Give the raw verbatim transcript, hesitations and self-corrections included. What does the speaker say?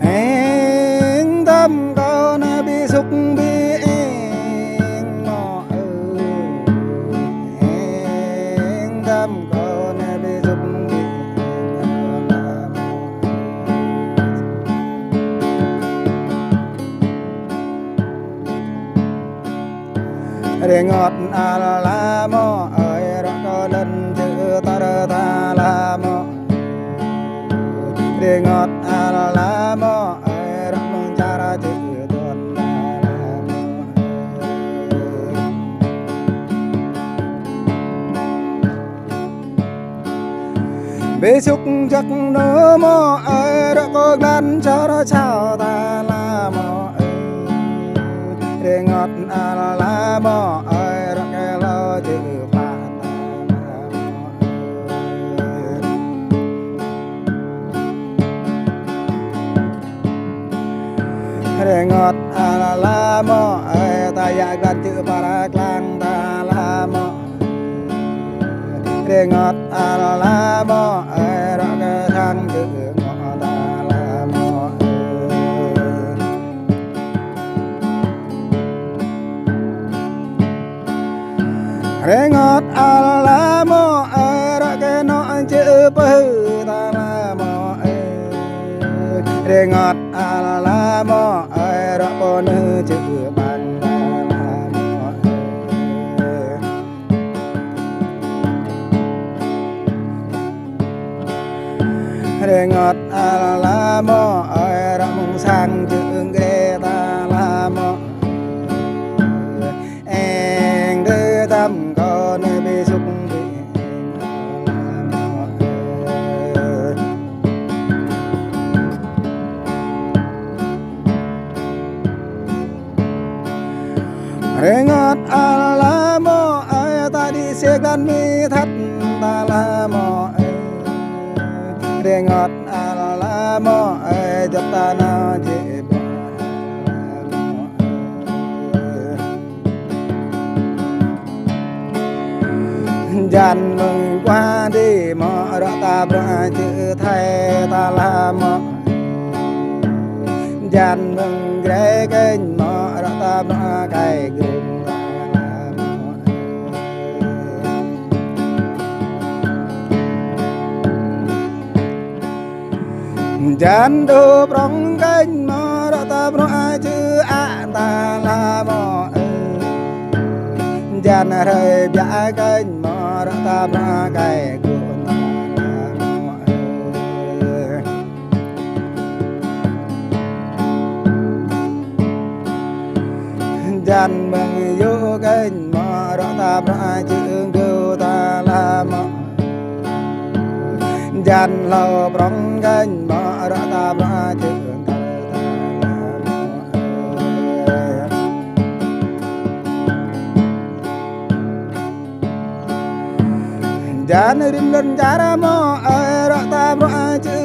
Eng tăm kâo nao ƀu sŭk ƀu eng mơ̆ ơi. Eng tăm kâo nao ƀu sŭk ƀu eng mơ̆ ơi. Rơngot ala mơ̆ ơi, rơ̆k kơ lŏn čư̆ tơr ta la mơ̆. Rơngot ala mơ̆ ơi, rơ̆k mơ̆ng čar čư̆ tuan ta la mơ̆. Ƀu sŭk jăk nao mơ̆ ơi, rơ̆k kơ glan čar čao ta la mơ̆ ơi. Rơngot ala mơ̆ ơi, rơ̆k kơ lŏn čư̆ pla ta la mơ̆ ơi. Rơngot ala mơ̆ ơi, ta yă glan čư̆ pla klang ta la mơ̆. Rơngot ala mơ̆ ơi, rơ̆k kơ thang čư̆ ngŏ ta la mơ̆ ơi. Rơngot ala mơ̆ ơi, rơ̆k kơ nŏ čư̆ pơhư̆ ta la mơ̆ ơi. Rơngot ala mơ̆ ơi, rơ̆k pơnưh čư̆ ƀang ta la mơ̆ ơi. Rơngot ala mơ̆ ơi, rơ̆k mơ̆ng sang čư̆ grê ta la mơ̆ ơi. Eng dơ tăm kâo nao ƀu sŭk ƀu eng ala mơ̆ ơi. Rơngot ala mơ̆ ơi, ta đĭ sĕ glan mi thăt ta la mơ̆ ơi. Rơngot ala mơ̆ ơi, jăp ta nao jĕ ƀơi ala mơ̆ ơi. Jan mơ̆ng Guaha Đê mơ̆, rơ̆k ta bruă čư̆ Thái ta la mơ̆. Jan mơ̆ng Grê Kĕnh mơ̆, rơ̆k ta bruă Kai Grung ta la mơ̆. Jan dŏ prŏng kĕnh mơ̆, rơ̆k ta bruă čư̆ Ak ta la mơ̆ ơi. Jan hrơi biă kĕnh mơ̆, rơ̆k ta bruă Kai Gŏ ta la mơ̆ ơi. Jan mơ̆ng Yŏ kĕnh mơ̆, rơ̆k ta bruă čư̆ Gơ̆ ta la mơ̆. Jan hlâo prŏng kĕnh mơ̆, rơ̆k ta bruă čư̆ Kar ta la mơ̆. Jan rĭm lŏn čar mơ̆ ơi, rơ̆k ta bruă čư̆